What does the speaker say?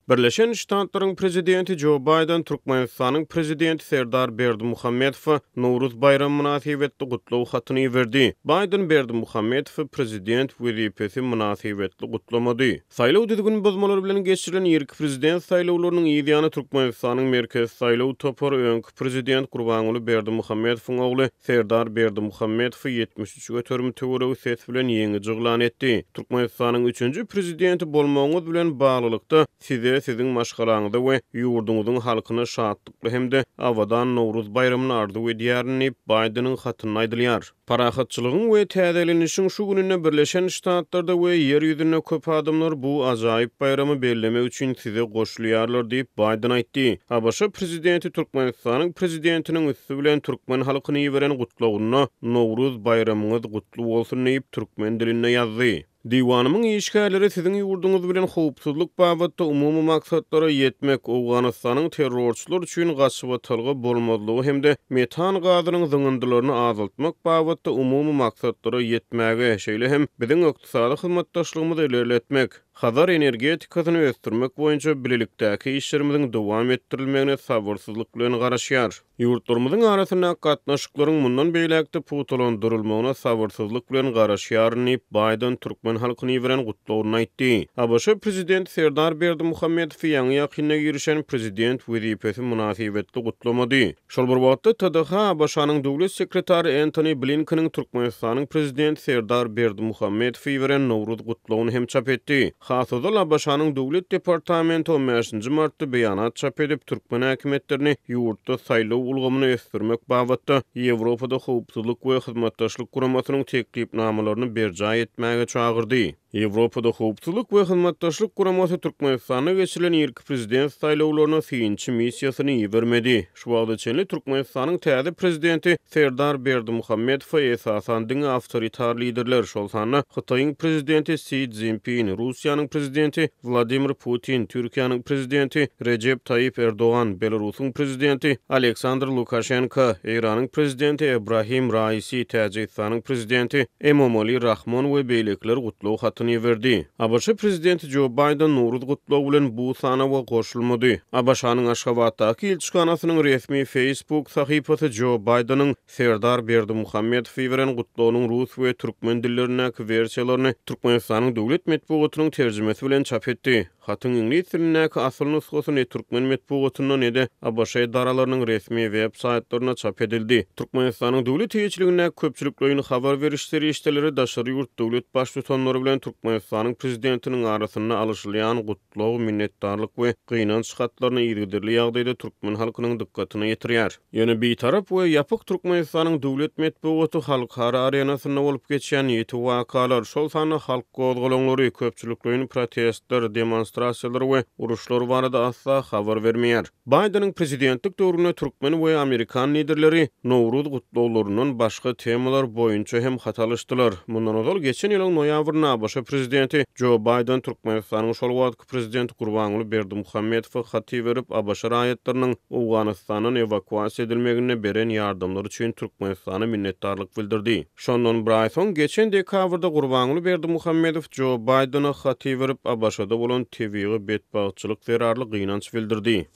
Birleşen Ştatlaryň Prezidenti Jo Baýden Türkmenistanyň Prezidenti Serdar Berdimuhamedowa Nowruz baýramy mynasybetli gutlag hatyny iberdi. Baýden Berdimuhamedowy prezident wezipesi mynasybetli gutlamady. Saýlaw düzgün bozmalary bilen geçirilen irki prezident saýlawlarynyň yz ýany Türkmenistanyň Merkezi saýlaw topary öňki prezident Gurbanguly Berdimuhamedowyň ogly Serdar Berdimuhamedowy 73% töweregi ses bilen ýeňiji yglan etdi. Türkmenistanyň üçünji prezidenti bolmagyňyz bilen baglylykda, Size, Siziň maşgalaňyza we ýurduňyzyň halkyna şatlykly hem-de abadan Nowruz baýramyny arzuw edýärin diýip, Baýdeniň hatynda aýdylýar. Parahatçylygyň we täzelenişiň şu gününde Birleşen Ştatlarda we Ýer ýüzünde köp adamlar bu ajaýyp baýramy bellemek üçin size goşulýarlar diýip, Baýden aýtdy. ABŞ prezidenti Türkmenistanyň prezidentiniň üsti bilen türkmen halkyna iberen gutlagynda Nowruz baýramyňyz gutly bolsun diýip, türkmen dilinde ýazdy. Diwanymyň işgärleri siziň ýurduňyz bilen howpsuzlyk babatda umumy maksatlara ýetmek, Owganystanyň terrorçylar üçin gaçybatalga bolmazlygy hem-de metan gazynyň zyňyndylaryny azaltmak babatda umumy maksatlara ýetmäge, şeýle hem biziň ykdysady hyzmatdaşlygymyzy ilerletmek, Hazar energetikasyny ösdürmek boýunça bilelikdäki işlerimiziň dowam etdirilmegine sabyrsyzlyk bilen garaşýar. Ýurtlarymyzyň arasyndaky gatnaşyklaryň mundan beýläk-de pugtalandyrylmagyna sabyrsyzlyk bilen garaşýaryn diýip, Baýden türkmen halkyna iberen gutlagynda aýtdy. ABŞ prezidenti Serdar Berdimuhamedowy ýaňy-ýakynda girişen prezident wezipesi mynasybetli gutlamady. Şol bir wagtda, TDH ABŞ-nyň döwlet sekretary Entoni Blinkeniň Türkmenistanyň prezidenti Serdar Berdimuhamedowa iberen Nowruz gutlagyny hem çap etdi. Has ozal ABŞ-nyň Döwlet departamenti on bäşinji martda beýanat çap edip, türkmen häkimiýetlerini ýurtda saýlaw ulgamyny ösdürmek babatda Ýewropada Howpsuzlyk we Hyzmatdaşlyk Guramasynyň teklipnamalaryny berjaý etmäge çagyrdy. Ýewropada Howpsuzlyk we Hyzmatdaşlyk Guramasy Türkmenistanda geçirilen irki prezident saýlawlaryna synçy missiýasyny ibermedi. Şu wagta çenli Türkmenistanyň täze prezidenti Serdar Berdimuhamedowa esasan diňe awtoritar liderler, şol sanda Hytaýyň prezidenti Si Szinpin, Russiýanyň prezidenti Wladimir Putin, Türkiýäniň prezidenti Rejep Taýyp Erdogan, Belarusyň prezidenti Aleksandr Lukaşenko, Eýranyň prezidenti Ebrahim Raisi, Täjigistanyň prezidenti Emomali Rahmon we beýlekiler gutlag hatyny iberdi. ABŞ prezidenti Jo Baýden Nowruz gutlagy bilen bu sanawa goşulmady. ABŞ-nyň Aşgabatdaky ilçihanasynyň resmi Facebook sahypasy Jo Baýdeniň Serdar Berdimuhamedowa iberen gutlagynyň rus we türkmen dillerindäki wersiýalaryny Türkmenistanyň döwlet metbugatynyň terjimesi bilen çap etdi. Hatyň iňlis dilindäki asyl nusgasy ne türkmen metbugatynda, ne-de ABŞ edaralarynyň resmi web saýtlarynda çap edildi. Türkmenistanyň döwlet eýeçiligindäki köpçülikleýin habar beriş serişdeleri daşary ýurt döwlet Baştutanlary bilen Türkmenistanyň Prezidentiniň arasynda alyşylýan gutlag, minnetdarlyk we gynanç hatlaryny yzygiderli ýagdaýda türkmen halkynyň dykgatyna ýetirýär. Ýöne Bitarap we ýapyk Türkmenistanyň döwlet metbugaty halkara arenasynda bolup geçýän ýiti wakalar, şol sanda halk gozgalaňlary, köpçülikleýin protestler, demonstrasiýalar we uruşlar barada asla habar bermeýär. Baýdeniň prezidentlik döwründe türkmen we amerikan liderleri Nowruz gutlaglaryndan başga temalar boýunça hem hat alyşdylar. Mundan ozal geçen ýylyň noýabrynda ABŞ prezidenti Jo Baýden Türkmenistanyň şol wagtky Prezident Gurbanguly Berdimuhamedowa hat iberip, ABŞ raýatlarynyň Owganystandan ewakuasiýa edilmeginde beren ýardamlary üçin Türkmenistana minnetdarlyk bildirdi. Şondan bir aý soň, geçen dekabrda Gurbanguly Berdimuhamedow Jo Baýdene hat iberip, ABŞ-da bolan tebigy betbagtçylyk zerarly gynanç bildirdi.